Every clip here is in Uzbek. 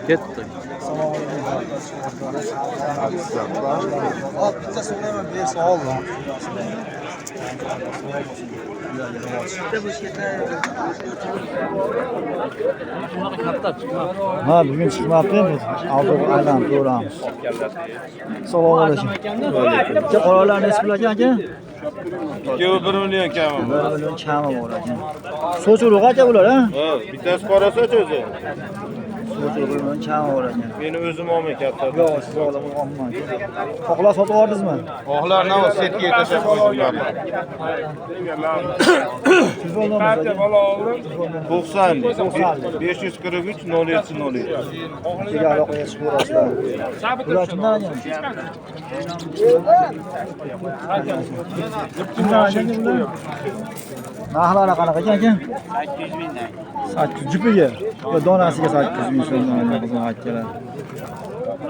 Ketdi. Assalomu alaykum. Bitta so'rayman, bersa oldim. Ha, bugun chiqmabdi endi. Oldi aylanib ko'ramiz. Assalomu alaykum. Aka, qoralar nechi pul ekan aka? Ikkovi 1 million kami. 1 million kami bor ekan. So'ch urug' aka bular, ha? Ha, bittasi qorasach o'zi. So'ch urug' 1 million kami bor ekan. Meni o'zim olmay katta. Yo'q, siz olib olman. Oqlar sotib yubordingizmi? Oqlarni o setga tashlab qo'ydim. Telefon nomeringiz aka? 90 543 07 07. Akaga aloqaga chiqaverasizlar. Bular kimdan ekan? Kimdan ekan bular? Narxlari qanaqa ekan aka? 800 mingdan. 800 jupiga. Yo, donasiga 800 ming so'mdan qizlar akalar.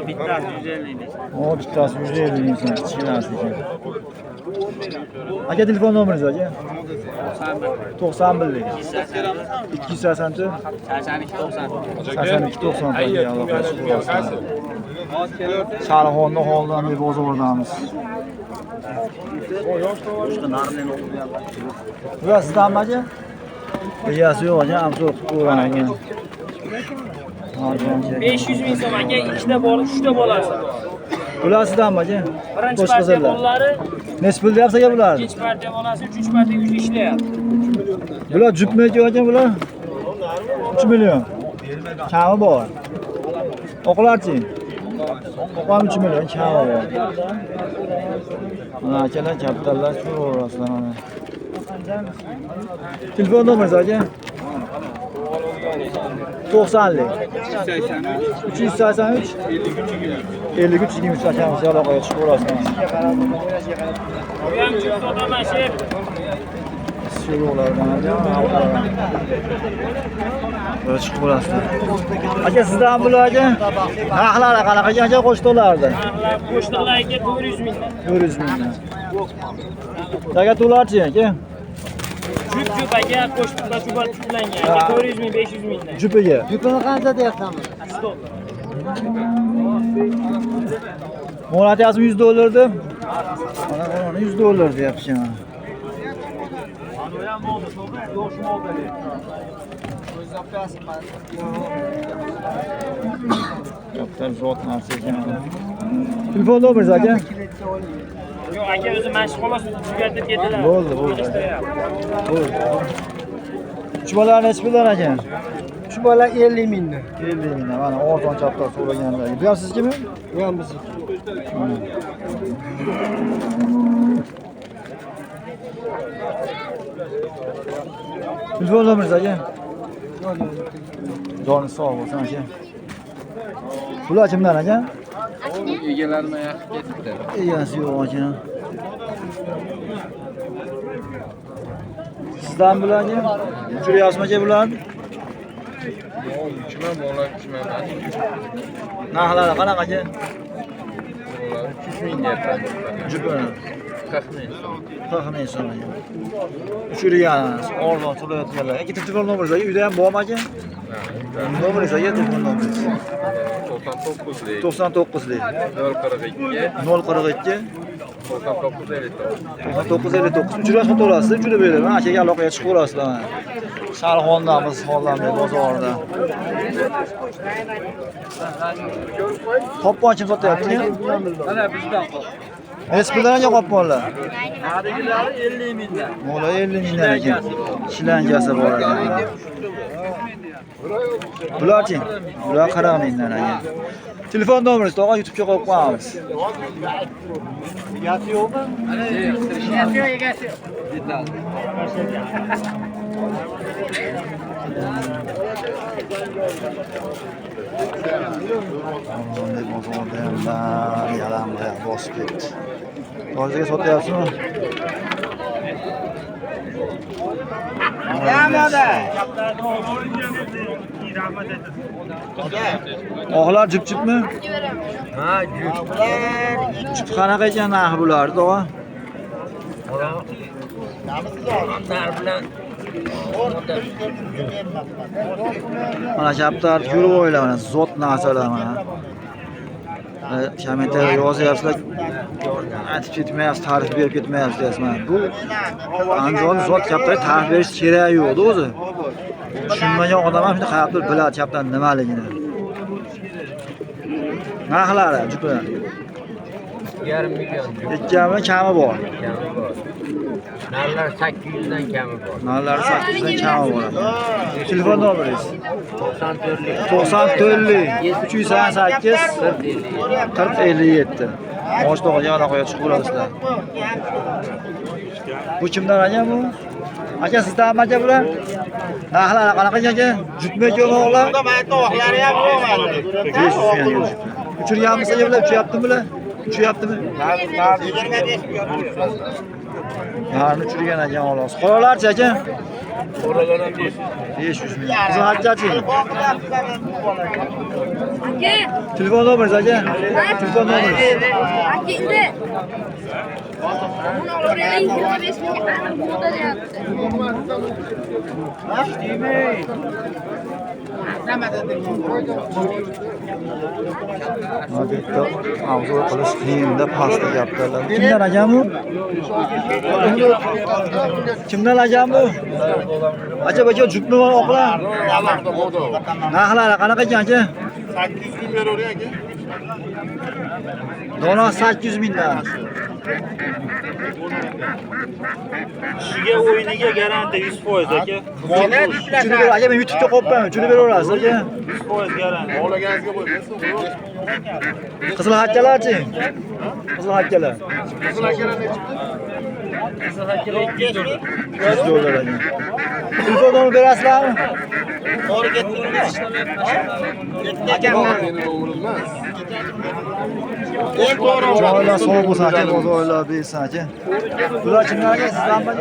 Bittasi 150 ming. O, bittasi 150 ming so'm kichkinasi ekan. Aka, telefon nomeringiz aka? 91 284 82 90 aloqaga chiqaverasizlar. Sharixonni holdan bozordamiz. Bular sizdanmi aka? Egasi yo'q aka, amso'r qilib ko'raman ekan. 500 ming so'm aka, ikkita bola, uchta bolasi bor. Bular sizdanmi aka? Birinchi Qo'sh partiya qizillar. bolalari, Nechi pul deyapsiz aka bular? ikkinchi partiya bolasi, uchinchi partiya uch ishlayapti. Bular jupmi aka bular? 3 million. Kami bor. Oqlarchi? Oq ham 3 million kami bor. Mana akalar, kapitallar ko'raverasizlar mana. Telefon nomeringiz aka? 90lik 383 53 23 akamiz aloqaga chiqaverasizlar. Bu ham juft sotaman sher. Suyuqlardan aka. Chiqib olasizlar. Aka, sizdan bular aka? Narxlari qanaqa aka qo'shto'lardi? Narxlar qo'shniqlar aka 400 mingdan. 400 mingdan. Aka, to'larchi aka? Jup-jup aka, qo'shniqlar jupa juplangan. Aka 400 ming, 500 mingdan. Jupiga. Jupini qancha deyapsan? 100 dollar. Mo'l aytyapsizmi 100 dollar deb? Mana mana 100 dollar deyapti mana. Kapital zot narsa ekan. Telefon nomeringiz aka? Yo'q aka, o'zi mashq xolos tugatib ketdilar. Bo'ldi, bo'ldi. Bo'ldi. Uch bolalar nechi puldan aka? Uch bola 50 mingdan. 50 mingdan. Mana arzon kapital so'raganlar. Bu ham siznikimi? Bu ham bizniki. Telefon nomeringiz aka? Joningiz sog' bo'lsin aka. Bular kimdan aka? Egalarni yaxshi ketdi. Egasi yo'q aka. Sizdan bular aka? Uchiryapsizmi aka bularni? Uchma, bola uchma. Narxlari qanaqa aka? 300 ming deyapman. Jupini 40 ming. 40 ming so'm aka. Uchirgan, arzon so'rayotganlar. Aka, telefon nomeringiz aka, uyda ham bormi aka? Nomeringiz aka, telefon nomeringiz. 99lik 99lik 042 042 99 59. 99 59. Uchirash sotaverasiz, uchirib beraman. Akaga aloqaga chiqaverasizlar mana. Sharixondamiz, Xollandbek bozorida. Qoppon kim sotyapti? Mana bizdan qop. Nechi puldan aka qopponlar? Narigilari 50 mingdan. Mola 50 mingdan ekan. Shilankasi bor ekan. Bularchi? Bular 40 mingdan ekan. Telefon nomeringizni tog'a YouTube'ga qo'yib qo'yamiz. Egasi yo'qmi? Egasi yo'q. Bunday bozorda ham bari yalang-oyoq bosib ketdi. Tojiga sotyapsizmi? Oqlar jup-jupmi? Ha, jup. Jup qanaqa ekan narxi bularni, tog'a? Nar bilan Mana kaptar ko'rib olinglar, mana zot narsalar mana. Kommentariya yozyapsizlar, aytib ketmayapsiz, ta'rif berib ketmayapsiz deyapsiz mana. Bu Andijon zot kaptarga ta'rif berish keragi yo'qda o'zi. Tushunmagan odam ham shuni qarab turib biladi kaptar nimaligini. Narxlari jupi. 2,5 million. 2,5 kami bor. Kami bor. Narlar 800 dan kami bor. Narlari 800 dan kami bor. Telefon nomeringiz? 94 94 388 40 57. Moshina olgan aloqaga chiqib olasizlar. Bu kimdan aka bu? Aka sizdanmi aka bular? Narxlari qanaqa aka? Jutmi aka o'g'lar? 500 ming. Uchirganmisiz aka bular? Uchyaptimi bular? Uchyaptimi? Narini uchirgan ekan xolos. Qoralarchi aka? Qoralar ham 500 ming. Qizil hakkachi? Aka. Telefon nomeringiz aka? Telefon nomeringiz. Aka indi. Buni olavering, 25 mingga aniq moda deyapti. Odatda obzor qilish qiyinda pastda gaplarlar. Kimdan akam bu? Kimdan akam bu? Aka aka jupmi bor oqlar? Narxlari qanaqa ekan aka? 800 ming beravering aka. Dona 800 mingdan. Kishiga o'yiniga garantiya 100% aka. Uchini ber aka, men YouTube'ga qo'yibman, uchini beraverasiz aka. 100% garantiya. Xohlaganingizga qo'yib. Qizil hakkalarchi? Qizil hakkalar. Qizil hakkalar nechi? Qizil hakkalar 200 dollar. 100 dollar aka. Telefon nomer berasizlarmi? To'g'ri ketdingmi? Joylar sovuq bo'lsa aka, bozorlar bersin aka. Bular kimlar aka? Sizdanmi?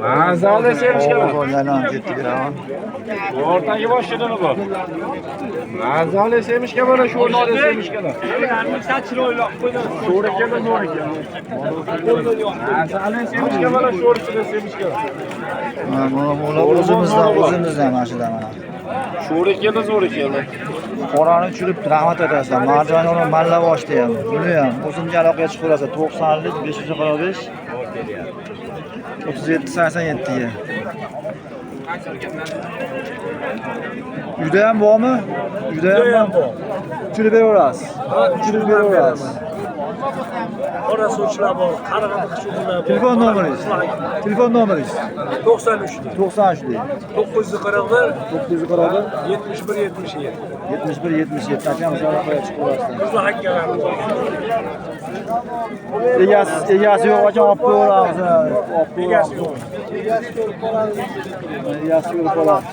Mazali semishkalar. O'rtaga boshini bor. Mazali semishka mana shu o'rtada semishkalar. Sho'raka zo'raka. Mazali semishka mana shu o'rtada semishkalar. Mana bular o'zimizdan mana shular mana. Sho'raka zo'raka. Qorani uchirib rahmat aytasizlar. Marjon Mallavoshda ham, buni ham o'zimga aloqaga chiqaverasiz. 90lik 545 37 87 ga. Uyda ham bormi? Uyda ham bor. Uchirib beraverasiz. Uchirib beraverasiz. Qora suvchilar bor, qarg'a suvchilar bor. Telefon nomeringiz? Telefon nomeringiz? 93 93 941 941 71 77. 71 77 akamiz aloqaga chiqaverasizlar. Qizil hakkalarimiz bor. Egasi yo'q aka, olib qo'yaveramiz. Olib Egasi yo'q. Egasi ko'rib qoladi.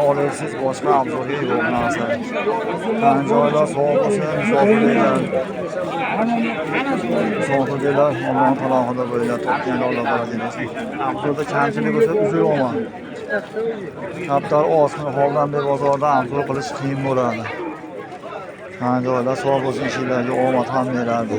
Olasiz, boshqa obzorga yo'q narsa. Joylar sovuq bo'lsa, musofirlar. Musofirlar Allohning panohida bo'linglar, topgan Alloh baraka bersin. Obzorda kamchilik bo'lsa, uzr olma. Kaptar osmon holdan bozorda obzor qilish qiyin bo'ladi. Joylar sog' bo'lsin, ishinglarga omad ham beradi.